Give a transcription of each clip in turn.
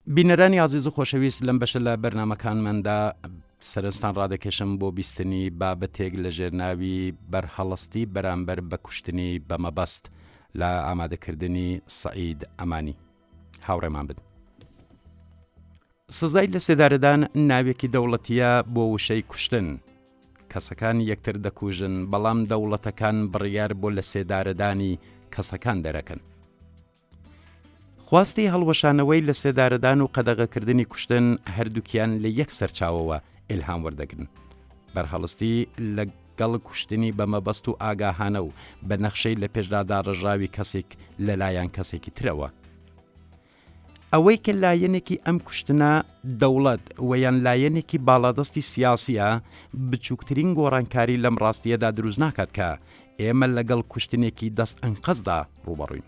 بینەرانی ئازیز و خۆشەویست لەم بەشە لە بەرنامەکانماندا سەرنجتان ڕادەکێشم بۆ بیستنی بابەتێک لە ژێر ناوی بەرهەڵستی بەرامبەر بە کوشتنی بە مەبەست لە ئامادەکردنی سەعید ئەمانی. هاوڕێمان بن. سزای لەسێدارەدان ناوێکی دەوڵەتییە بۆ وشەی کوشتن. کەسەکان یەکتر دەکوژن، بەڵام دەوڵەتەکان بڕیار بۆ لەسێدارەدانی کەسەکان دەرەکەن. خواستی هەڵوەشانەوەی لەسێدارەدان و قەدەغەکردنی کوشتن هەردووکیان لە یەک سەرچاوەوە ئیلهام وەردەگرن. بەرهەڵستی لە گەڵ کوشتنی بە مەبەست و ئاگاهانە و بە نەخشەی لە پێشدا داڕێژراوی کەسێک لەلایەن کەسێکی ترەوە. ئەوەی کە لایەنێکی ئەم کوشتنە دەوڵەت وە یان لایەنێکی باڵادەستی سیاسییە، بچووکترین گۆڕانکاری لەم ڕاستییەدا دروست ناکات کە ئێمە لەگەڵ کوشتنێکی دەست ئەنقەستدا ڕووبەڕووین.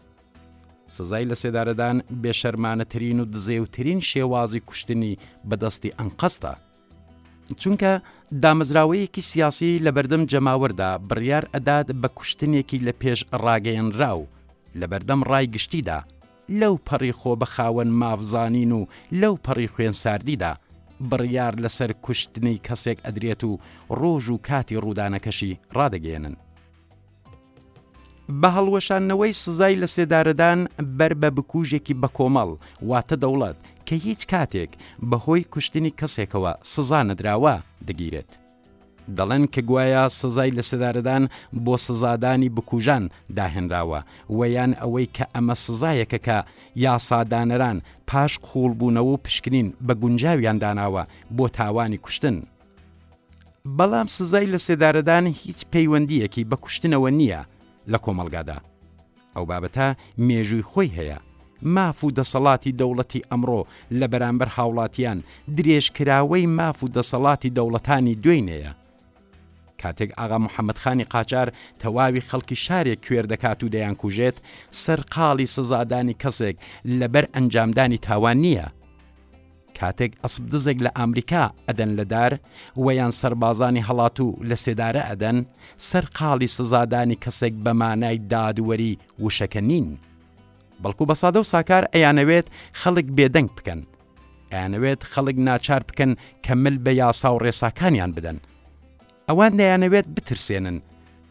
سزای لەسێدارەدان بێشەرمانەترین و دزێوترین شێوازی کوشتنی بە دەستی ئەنقەستە. چونکە دامەزراوەیەکی سیاسی لەبەردەم جەماوەردا بڕیار ئەدات بە کوشتنێکی لە پێش ڕاگەیەنراو لەبەردەم ڕای گشتیدا، لەو پەڕی خۆ بە خاوەن ماف زانین و لەو پەڕی خوێن ساردیدا بڕیار لەسەر کوشتنی کەسێک ئەدرێت و ڕۆژ و کاتی ڕوودانەکەشی ڕادەگەیەنن. بە هەڵوەشاندنەوەی سزای لەسێدارەدان بەر بە بکوژێکی بەکۆمەڵ، واتە دەوڵەت، کە هیچ کاتێک بە هۆی کوشتنی کەسێکەوە سزا نەدراوە، دەگیرێت. دەڵێن کە گوایا سزای لەسێدارەدان بۆ سزادانی بکوژان داهێنراوە و یان ئەوەی کە ئەمە سزایەکە کە یاسادانەران پاش قووڵبوونەوە و پشکنین بە گونجاویان داناوە بۆ تاوانی کوشتن. بەڵام سزای لەسێدارەدان هیچ پەیوەندییەکی بە کوشتنەوە نییە لە کۆمەڵگادا. ئەو بابەتە مێژووی خۆی هەیە. ماف و دەسەڵاتی دەوڵەتی ئەمڕۆ لە بەرامبەر هاوڵاتیان درێژکراوەی ماف و دەسەڵاتی دەوڵەتانی دوێینێیە. کاتێک ئاغا محەمەد خانی قاچار تەواوی خەڵکی شارێک کوێر دەکات و دەیانکوژێت، سەرقاڵی سزادانی کەسێک لەبەر ئەنجامدانی تاوان نییە. کاتێک ئەسپدزێک لە ئامریکا ئەدەن لە دار وە یان سەربازانی هەڵاتوو لە سێدارە ئەدەن، سەرقاڵی سزادانی کەسێک بە مانای دادوەری وشەکە نین. بەڵکو بە سادە و ساکار ئەیانەوێت خەڵک بێدەنگ بکەن. ئەیانەوێت خەڵک ناچار بکەن کە مل بە یاسا و ڕێساکانیان بدەن. ئەوان دەیانەوێت بترسێنن.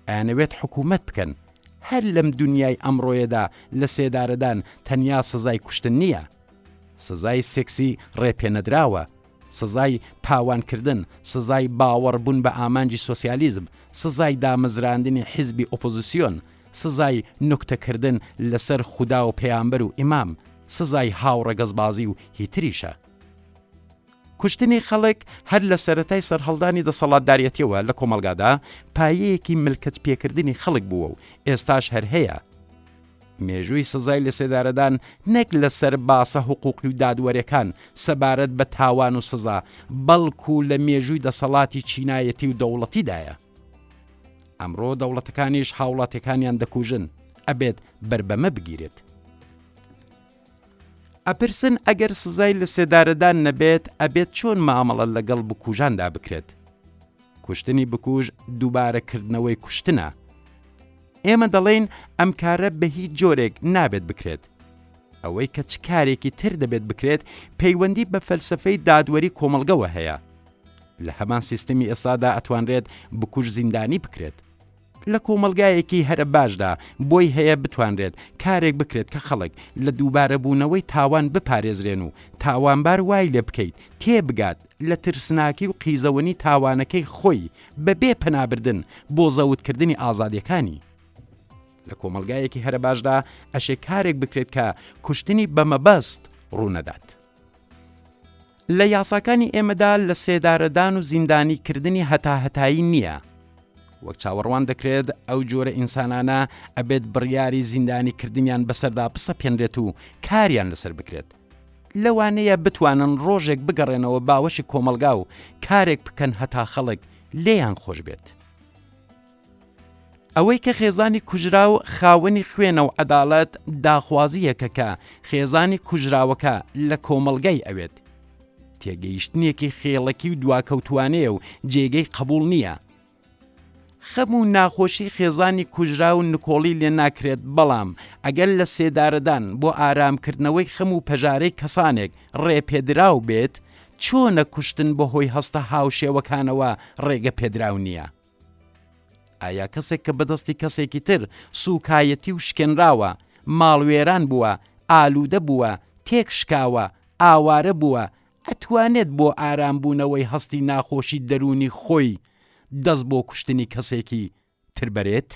ئەیانەوێت حکوومەت بکەن. هەر لەم دونیای ئەمڕۆیەدا لە سێدارەدان تەنیا سزای کوشتن نییە. سزای سێکسی ڕێپێنەدراوە، سزای پاوانکردن، سزای باوەڕبوون بە ئامانجی سۆسیالیزم، سزای دامەزراندنی حیزبی ئۆپۆزسیۆن، سزای نوکتەکردن لەسەر خودا و پەیامبەر و ئیمام، سزای هاوڕەگەزبازی و هیتریشە. کوشتنی خەڵک هەر لە سەرەتای سەرهەڵدانی دەسەڵاتدارەتیەوە لە کۆمەڵگادا پایەیەکی ملکەچپێکردنی خەڵک بووە و ئێستاش هەر هەیە. مێژووی سزای لەسێدارەدان نەک لەسەر باسە حقوقی و دادوەرێکان سەبارەت بە تاوان و سزا، بەڵکو لە مێژووی دەسەڵاتی چینایەتی و دەوڵەتیدایە. ئەمڕۆ دەوڵەتەکانیش هاوڵاتیەکانیان دەکوژن، ئەبێت بەر بەمە بگیرێت. ئەپرسن ئەگەر سزای لەسێدارەدان نەبێت ئەبێت چۆن مامەڵە لەگەڵ بکوژاندا بکرێت؟ کوشتنی بکوژ دووبارە کردنەوەی کوشتنە. ئێمە دەڵێین ئەم کارە بە هیچ جۆرێک نابێت بکرێت. ئەوەی کە چ کارێکی تر دەبێت بکرێت پەیوەندی بە فەلسەفەی دادوەری کۆمەڵگەوە هەیە. لە هەمان سیستمی ئێستادا ئەتوانرێت بکوژ زیندانی بکرێت. لە کۆمەڵگایەکی هەرە باشدا بۆی هەیە بتوانرێت کارێک بکرێت کە خەڵک لە دووبارەبوونەوەی تاوان بپارێزرێن و تاوانبار وای لێ بکەیت تێبگات لە ترسناکی و قیزەونی تاوانەکەی خۆی بەبێ پەنابردن بۆ زەوتکردنی ئازادیەکانی. لە کۆمەڵگایەکی هەرە باشدا ئەشێ کارێک بکرێت کە کوشتنی بە مەبەست ڕوونەدات. لە یاساکانی ئێمەدا لە سێدارەدان و زیندانی کردنی هەتاهەتایی نییە. وەک چاوەڕوان دەکرێت ئەو جۆرە ئینسانانە ئەبێت بڕیاری زیندانی کردنیان بەسەردا بسەپێنرێت و کاریان لەسەر بکرێت. لەوانەیە بتوانن ڕۆژێک بگەڕێنەوە باوەشی کۆمەڵگا و کارێک بکەن هەتا خەڵک لێیان خۆش بێت. ئەوەی کە خێزانی کوژراو خاوەنی خوێنە و عەداڵەت داخوازییەکە کە خێزانی کوژراوەکە لە کۆمەڵگای ئەوێت. تێگەیشتنێکی خێڵەکی و دواکەوتوانەیە و جێگەی قەبوڵ نییە. خەم و ناخۆشی خێزانی کوژراو نکۆڵی لێ ناکرێت، بەڵام ئەگەر لە سێدارەدان بۆ ئارامکردنەوەی خەم و پەژارەی کەسانێک ڕێپێدراو بێت، چۆنە کوشتن بەهۆی هەستە هاوشێوەکانەوە ڕێگە پێدراو نییە؟ ئایا کەسێک کە بەدەستی کەسێکی تر سووکایەتی و شکێنراوە، ماڵوێران بووە، ئالوودە بووە، تێکشکاوە، ئاوارە بووە، ئەتوانێت بۆ ئارامبوونەوەی هەستی ناخۆشی دەروونی خۆی دەست بۆ کوشتنی کەسێکی تر بەرێت؟